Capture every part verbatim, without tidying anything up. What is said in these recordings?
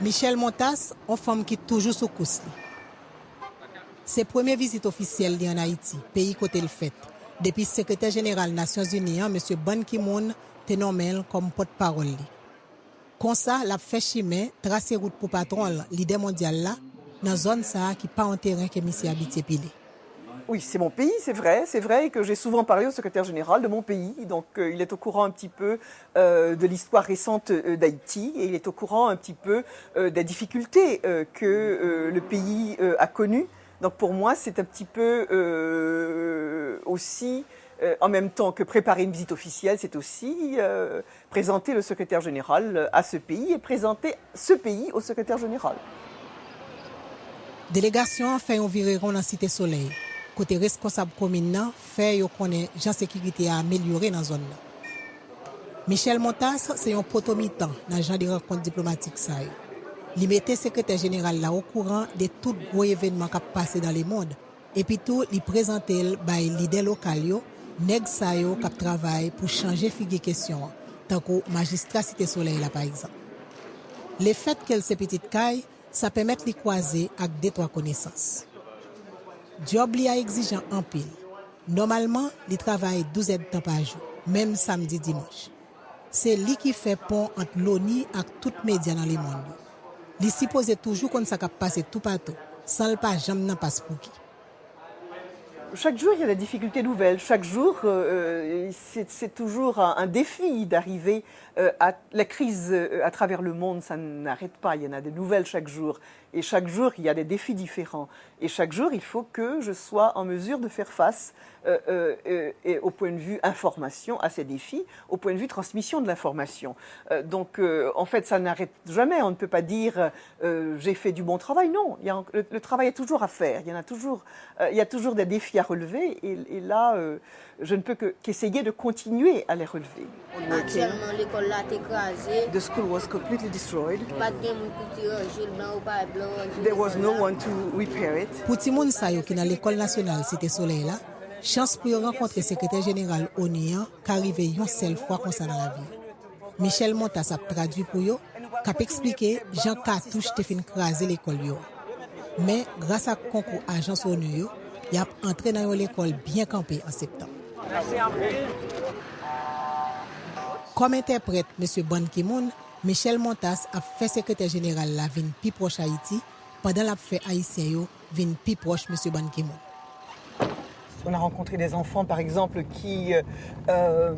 Michèle Montas, yon fanm ki toujou sou kous li. Se premye vizit ofisyèl li ann Ayiti, peyi kote l fèt, depi Sekretè Jeneral Nasyonzini an, Mesye Ban Ki-moon, te nonmen l kòm pòtpawòl li. Konsa, l ap fè chimen, trase wout pou patwon l, lidè mondyal la, nan zòn sa a ki pa yon teren ke misye abitye pile. Oui, c'est mon pays, c'est vrai, c'est vrai que j'ai souvent parlé au secrétaire général de mon pays, donc euh, il est au courant un petit peu euh, de l'histoire récente euh, d'Haïti et il est au courant un petit peu euh, des difficultés euh, que euh, le pays euh, a connues. Donc pour moi, c'est un petit peu euh, aussi, euh, en même temps que préparer une visite officielle, c'est aussi euh, présenter le secrétaire général à ce pays et présenter ce pays au secrétaire général. Delegasyon an fè yon virewon nan Site Solèy, kote reskonsab komin nan fè yo konnen jan sekirite a amelyore nan zòn nan. Michèle Montas se yon poto mitan nan jan de rankont diplomatik sa yo. Li mete Sekretè Jeneral la okouran de tout gwo evènman k ap pase dans le monde, epi tou li prezante l bay lidè lokal yo, nèg sa yo k ap travay pou chanje figi kesyon an, tankou majistra Site Solèy la pa egzanp. Lefèt ke l se pitit kay, sa pèmèt li kwaze ak de twa konesans. Djòb li a egzijan anpil. Nòmalman, li travay douz èdtan pa jou, menm samdi dimanch. Se li ki fè pon ant loni ak tout medya nan lemonn yo. Li sipoze toujou konn sa k ap pase toupatou, san l pa janm nan paspouki. Chaque jour, il y a des difficultés nouvelles. Chaque jour, euh, c'est toujours un, un défi d'arriver euh, à la crise euh, à travers le monde, ça n'arrête pas. Il y en a des nouvelles chaque jour. Et chaque jour, il y a des défis différents. Et chaque jour, il faut que je sois en mesure de faire face euh, euh, euh, et au point de vue information à ces défis, au point de vue transmission de l'information. Euh, donc, euh, en fait, ça n'arrête jamais. On ne peut pas dire euh, j'ai fait du bon travail. Non, il y a, le, le, travail est toujours à faire. Il y en a toujours, euh, il y a toujours des défis à relever. Et, et là, euh, je ne peux que, qu'essayer de continuer à les relever. Aktyèlman, lekòl la te kraze. The school was completely destroyed. Pa t gen moun pou te ranje l, blan yo pa blan ranje. There was no one to repair it. Pou timoun sa yo ki nan Lekòl Nasyonal Site Solèy la, chans pou yo rankontre Sekretè Jeneral ONU an ka rive yon sèl fwa konsa nan lavi yo. Michèle Montas ap tradui pou yo, k ap eksplike jan katouch te fin kraze lekòl yo a. Men, gras ak konkou ajans ONU yo, y ap antre nan yon lekòl byen kanpe an septanm. Kòm entèprèt Mesye Ban Ki-moon, Michèle Montas ap fè Sekretè Jeneral la vin pi pwòch Ayiti, pandan l ap fè Ayisyen yo vin pi pwòch Mesye Ban Ki-moon. On a rencontré des enfants, par exemple, qui euh, euh,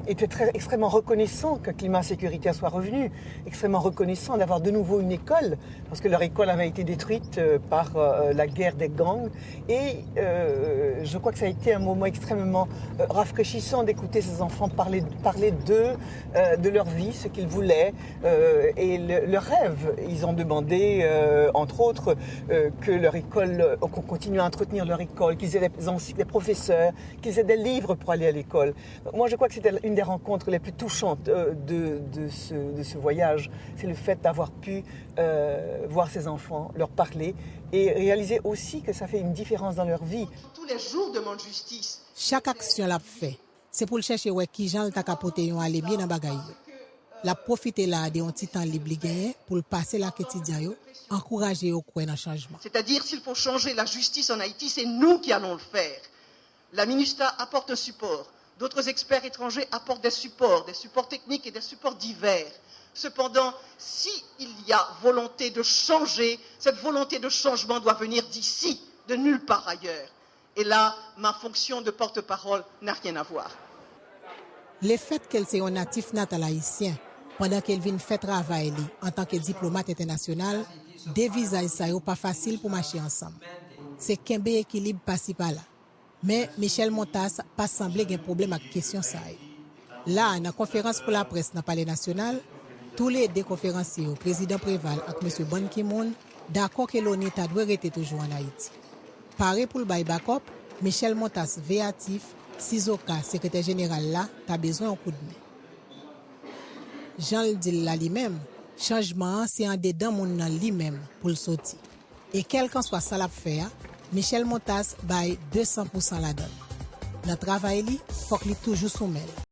étaient très, extrêmement reconnaissants qu'un climat sécuritaire soit revenu, extrêmement reconnaissants d'avoir de nouveau une école, parce que leur école avait été détruite euh, par euh, la guerre des gangs. Et euh, je crois que ça a été un moment extrêmement euh, rafraîchissant d'écouter ces enfants parler, parler d'eux, euh, de leur vie, ce qu'ils voulaient euh, et le, leurs rêves. Ils ont demandé, euh, entre autres, euh, que leur école, euh, qu'on continue à entretenir leur école, qu'ils aient des, des professeurs, qu'ils aient des livres pour aller à l'école. Moi, je crois que c'était une des rencontres les plus touchantes euh, de, de, ce, de ce voyage. C'est le fait d'avoir pu euh, voir ces enfants, leur parler et réaliser aussi que ça fait une différence dans leur vie. Tous les jours demandent justice. Chak aksyon l ap fè, se pou l chèche wè kijan l ta ka pote yon alemye nan bagay yo. L ap pwofite la a de yon ti tan lib li genyen pou l pase l ak etidyan yo, ankouraje yo kwè nan chanjman. C'est-à-dire, s'il faut changer la justice en Haïti, c'est nous qui allons le faire. La MINUSTAH apporte un support. D'autres experts étrangers apportent des supports, des supports techniques et des supports divers. Cependant, s'il y a volonté de changer, cette volonté de changement doit venir d'ici, de nulle part ailleurs. Et là, ma fonction de porte-parole n'a rien à voir. Lefèt ke l se yon natif natal ayisyen, pandan ke l vin fè travay li antanke diplomat entènasyonal, de vizaj sa yo pa fasil pou mache ansanm. Se kenbe ekilib pasipala. Men, Michèle Montas pa sanble gen pwoblèm ak kesyon sa yo. La a, nan konferans pou laprès nan Palè Nasyonal, toulede konferansye yo, Prezidan Préval ak Mesye Ban Ki-moon, dakò ke loni ta dwe rete toujou ann Ayiti. Pare pou l bay bakòp, Michèle Montas veyatif sizoka Sekretè Jeneral la ta bezwen yon koudmen. Jan l di l la li menm, chanjman an se andedan moun nan li menm pou l soti. E kèlkanswa sa l ap fè a, Michèle Montas bay de san pousan ladan l. Nan travay li, fòk li toujou sou men l.